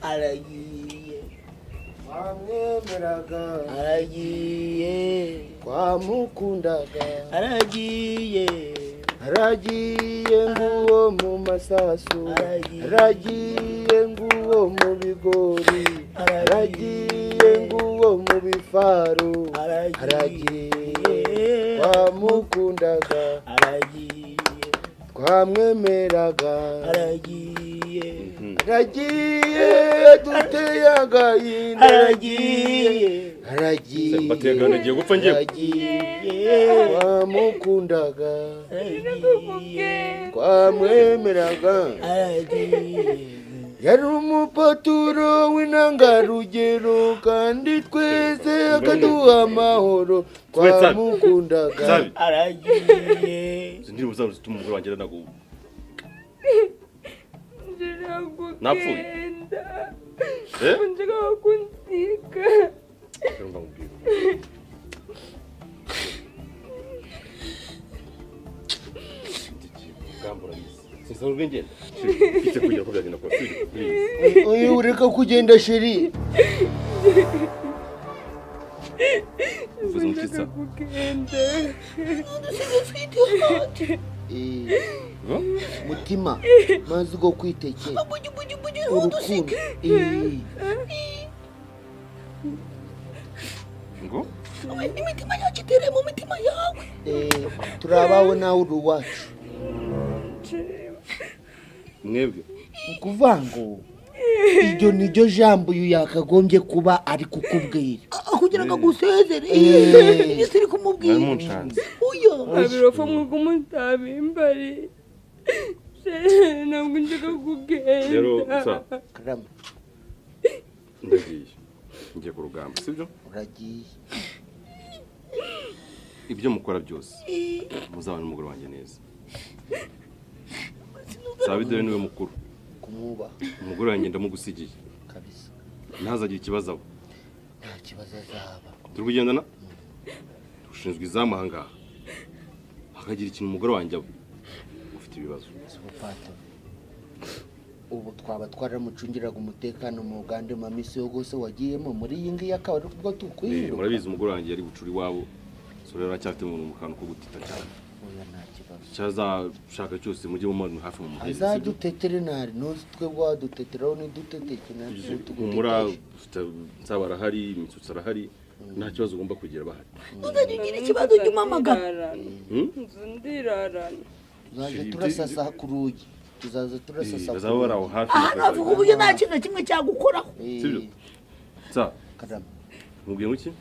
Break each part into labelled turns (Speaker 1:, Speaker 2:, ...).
Speaker 1: Aragiye.
Speaker 2: Twamwemeraga.
Speaker 1: Aragiye.
Speaker 2: Twamukundaga.
Speaker 1: Aragiye.
Speaker 2: Aragiye nguwo mu masasu. Aragiye nguwo mu bigori. Aragiye nguwo mu bifaru. Aragiye. Twamukundaga.
Speaker 1: Aragiye.
Speaker 2: Twamwemeraga.
Speaker 1: Aragiye.
Speaker 2: Aragiye duteye agahinda.
Speaker 1: Aragiye.
Speaker 2: Aragiye.
Speaker 3: Bateye agiye gupfa ngiye.
Speaker 2: Aragiye. Twamukundaga.
Speaker 1: Aragiye.
Speaker 2: Twamwemeraga.
Speaker 1: Aragiye.
Speaker 2: Yari umupaturo w'intangarugero kandi twese akaduha amahoro. Twamukundaga.
Speaker 1: Aragiye.
Speaker 3: Izi ndirimbo zabo zituma umugore wanjye aranaguwe. Napfuye. Eh?
Speaker 4: Nshaka kunsiga.
Speaker 3: Urumva nkubwira. Sinsanzwe ngenda. Mfite kugira ko byagenda kose. Please.
Speaker 2: Oya ureka kugenda chérie.
Speaker 3: Uvuze umukiza.
Speaker 2: Mutima mazi go kwitekera. Urukundo.
Speaker 3: Ngo?
Speaker 1: Imitima yacu itere mu mitima yawe.
Speaker 2: Turabawe nawe uri uwacu.
Speaker 3: Mwebwe.
Speaker 2: Ukuvuga ngo iryo niryo jambo uyu yakagombye kuba ari kukubwira.
Speaker 1: Kugira ngo agusezere. Iyo turi kumubwira. Uyo.
Speaker 4: Abirofa mwuko mutabimbari. Ntabwo nshaka kugenda.
Speaker 3: Rero sa.
Speaker 2: Karame.
Speaker 3: Ndagiye. Ngiye ku rugamba, sibyo?
Speaker 2: Uragiye.
Speaker 3: Ibyo mukora byose muzabana n'umugore wanjye neza. Sabi dore niwe mukuru.
Speaker 2: Kumuba.
Speaker 3: Umugore wanjye ndamugusigiye.
Speaker 2: Kabisa.
Speaker 3: Ntazagira ikibazo abo.
Speaker 2: Nta kibazo azaba.
Speaker 3: Turi kugendana? Ushinzwe izamu aha ngaha. Hakagira ikintu umugore wanjye abo. Ufite ibibazo.
Speaker 2: Ubu twaba twaramucungiraga umutekano mu Uganda mu misi yo gose wagiyemo muri iyi ngiyi akaba ari ubwo tukwiye.
Speaker 3: Murabizi umugore wanjye yari bucuri iwabo. So rero aracyafite umuntu mu kantu ko gutita cyane.
Speaker 2: Oya nta kibazo.
Speaker 3: Cyazashaka cyose mujye mu hafi mu muheza.
Speaker 2: Azadutetere nari nuzi twe gwaduteteraho ni duteteke natwe
Speaker 3: tugutetera. Nsaba arahari, imitsutsi arahari. Nta kibazo ugomba kugira bahari.
Speaker 1: Uzajya ugira ikibazo jya umpamagara.
Speaker 4: Nzundirarana.
Speaker 2: Tuzaje turasasa ku rugi. Tuzaza turasasa.
Speaker 3: Bazaba bari aho hafi.
Speaker 1: Aha navuga uburyo nta kintu na kimwe cyagukoraho.
Speaker 3: Sibyo? Sa.
Speaker 2: Karame.
Speaker 3: Mubwiye ngo iki?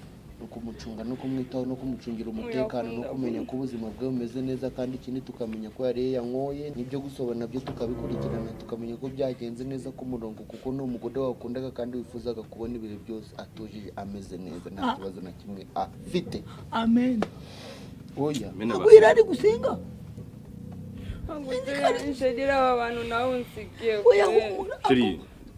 Speaker 2: Kumucunga no kumwitaho no kumucungira umutekano no kumenya ko ubuzima bwe bumeze neza kandi ikindi tukamenya ko yariye yanyoye n'ibyo gusoba nabyo tukabikurikirana tukamenya ko byagenze neza ku murongo kuko ni umugore wakundaga kandi wifuzaga kubona ibihe byose atujije ameze neza nta kibazo na kimwe afite.
Speaker 1: Amen.
Speaker 2: Oya.
Speaker 1: Agwira ari gusenga.
Speaker 4: Nshegera aba bantu nawe unsigiye.
Speaker 1: Oya humura.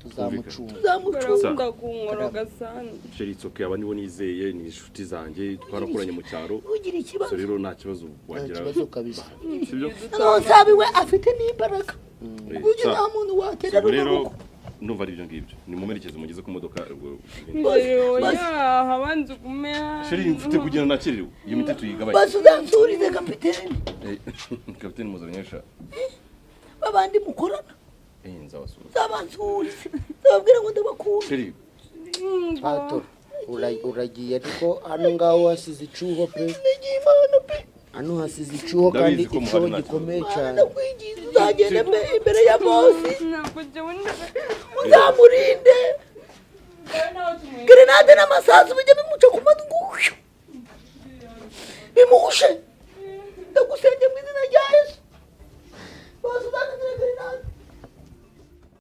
Speaker 2: Tuzamucunga.
Speaker 4: Tuzamucunga kunkoroga sana.
Speaker 3: Chérie, it's okay, aba nibo nizeye ni inshuti zanjye twarakoranye mu cyaro.
Speaker 1: Ugira ikibazo.
Speaker 3: So rero nta kibazo wagira.
Speaker 2: Nta kibazo kabisa.
Speaker 3: Sibyo?
Speaker 1: No nsabi we afite n'imbaraga. Uburyo nta muntu watera
Speaker 3: rero ndumva ari ibyo ngibyo. Ni mumerekeze mugeze ku modoka.
Speaker 4: Oya, habanza kumea.
Speaker 3: Chérie, mfite kugenda nakererewe. Iyo miti tuyigabanye.
Speaker 1: Basi uzansurize kapiteni.
Speaker 3: Kapiteni muzabanyesha.
Speaker 1: Babandi mukorana.
Speaker 3: Nzabasuhuza.
Speaker 1: Nzabansurize. Nzababwira ngo ndabakunda.
Speaker 3: Chérie.
Speaker 2: Pato, uragiye ariko hano ngaho hasize icuho pe.
Speaker 1: Nagiye Imana pe.
Speaker 2: Hano hasize icuho kandi icuho gikomeye cyane.
Speaker 1: Ndakwinginze uzagende imbere ya bosi. Uzamurinde. Grenade n'amasasu bijye bimuca ku matwi. Bimuhushe.